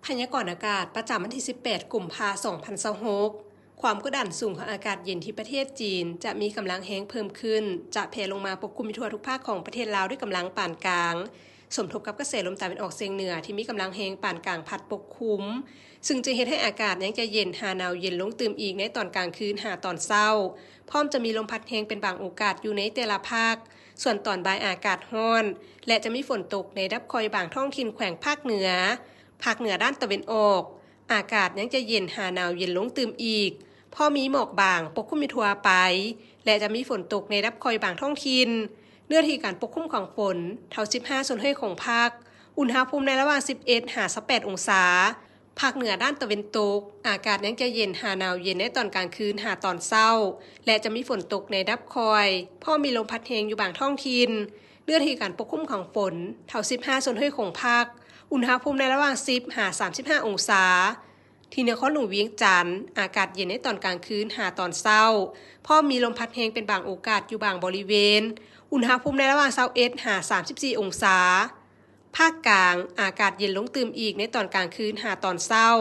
ພະຍາກອນອາກາດປະຈຳວັນທີສິບແປດ ກຸມພາ ສອງພັນຊາວຫົກ. ຄວາມກົດດັນສູງຂອງອາກາດເຢັນທີ່ປະເທດຈີນຈະມີກຳລັງແຮງເພີ່ມຂຶ້ນ, ຈະແຜ່ລົງມາປົກຄຸມຢູ່ທົ່ວທຸກພາກຂອງປະເທດລາວດ້ວຍກຳລັງປານກາງ, ສົມທົບກັບກະແສລົມຕາເວັນອອກສຽງເໜືອທີ່ມີກຳລັງແຮງປານກາງພັດປົກຄຸມ, ຊຶ່ງຈະເຮັດໃຫ້ອາກາດຍັງຈະເຢັນຫາໜາວເຢັນລົງຕື່ມອີກໃນຕອນກາງຄືນຫາຕອນເຊົ້າ, ພ້ອມຈະມີລົມພັດແຮງເປັນບາງໂອກາດຢູ່ໃນແຕ່ລະພາກ. ສ່ວນຕອນບ່າຍອາກາດຮ້ອນ ແລະ ຈະມີຝົນຕົກໃນລະດັບຄ່ອຍບາງທ້ອງຖິ່ນແຂວງພາກເໜືອ, ພາກເໜືອດ້ານຕາເວັນອອກ, ອາກາດຍັງຈະເຢັນຫາໜາວເຢັນລົງຕື່ມອີກ, ພໍມີໝອກບາງປົກຄຸມຢູ່ທົ່ວໄປ ແລະ ຈະມີຝົນຕົກໃນລະດັບຄ່ອຍບາງທ້ອງຖິ່ນ. ເນື້ອທີ່ການປົກຄຸມຂອງຝົນ ເທົ່າສິບຫ້າສ່ວນຮ້ອຍຂອງພາກ, ອຸນຫະພູມໃນລະຫວ່າງສິບເອັດຫາຊາວແປດອົງສາ. ພາກເໜືອດ້ານຕາເວັນຕົກ, ອາກາດຍັງຈະເຢັນຫາໜາວເຢັນໃນຕອນກາງຄືນຫາຕອນເຊົ້າ ແລະ ຈະມີຝົນຕົກໃນລະດັບຄ່ອຍ, ພໍມີລົມພັດແຮງຢູ່ບາງທ້ອງຖິ່ນ. ເນື້ອທີ່ການປົກຄຸມຂອງຝົນ ເທົ່າສິບຫ້າສ່ວນຮ້ອຍຂອງພາກ, ອຸນຫະພູມໃນລະຫວ່າງສິບຫາສາມສິບຫ້າອົງສາ. ທີ່ນະຄອນຫຼວງວຽງຈັນ, ອາກາດເຢັນໃນຕອນກາງຄືນຫາຕອນເຊົ້າ, ພ້ອມມີລົມພັດແຮງເປັນບາງໂອກາດຢູ່ບາງບໍລິເວນ, ອຸນຫະພູມໃນລະຫວ່າງຊາວເອັດຫາສາມສິບສີ່ອົງສາ. ພາກກາງ, ອາກາດເຢັນລົງຕື່ມອີກໃນຕອນກາງຄືນຫາຕອນເຊົ້າ,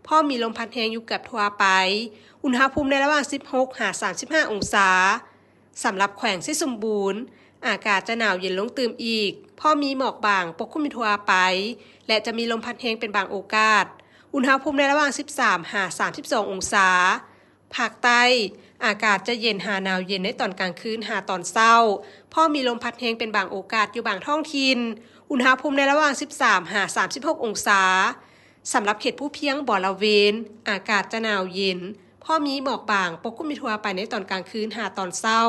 ພ້ອມມີລົມພັດແຮງຢູ່ເກືອບທົ່ວໄປ, ອຸນຫະພູມໃນລະຫວ່າງສິບຫົກຫາສາມສິບຫ້າອົງສາ. ສຳລັບແຂວງໄຊສົມບູນ, ອາກາດຈະໜາວເຢັນລົງຕື່ມອີກ, ພໍມີໝອກບາງປົກຄຸມຢູ່ທົ່ວໄປ ແລະ ຈະມີລົມພັດແຮງເປັນບາງໂອກາດ, ອຸນຫະພູມໃນລະຫວ່າງສິບສາມຫາສາມສິບສອງອົງສາ. ພາກໃຕ້, ອາກາດຈະເຢັນຫາໜາວເຢັນໃນຕອນກາງຄືນຫາຕອນເຊົ້າ, ພໍມີລົມພັດແຮງເປັນບາງໂອກາດຢູ່ບາງທ້ອງຖິ່ນ, ອຸນຫະພູມໃນລະຫວ່າງສິບສາມຫາສາມສິບຫົກອົງສາ. ສຳລັບເຂດພູພຽງບໍລະເວນ, ອາກາດຈະໜາວເຢັນ, ພໍມີໝອກບາງປົກຄຸມຢູ່ທົ່ວໄປໃນຕອນກາງຄືນຫາຕອນເຊົ້າ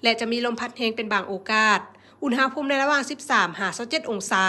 ແລະ ຈະມີລົມພັດແຮງເປັນບາງໂອກາດ, ອຸນຫະພູມໃນລະຫວ່າງສິບສາມຫາຊາວເຈັດອົງສາ.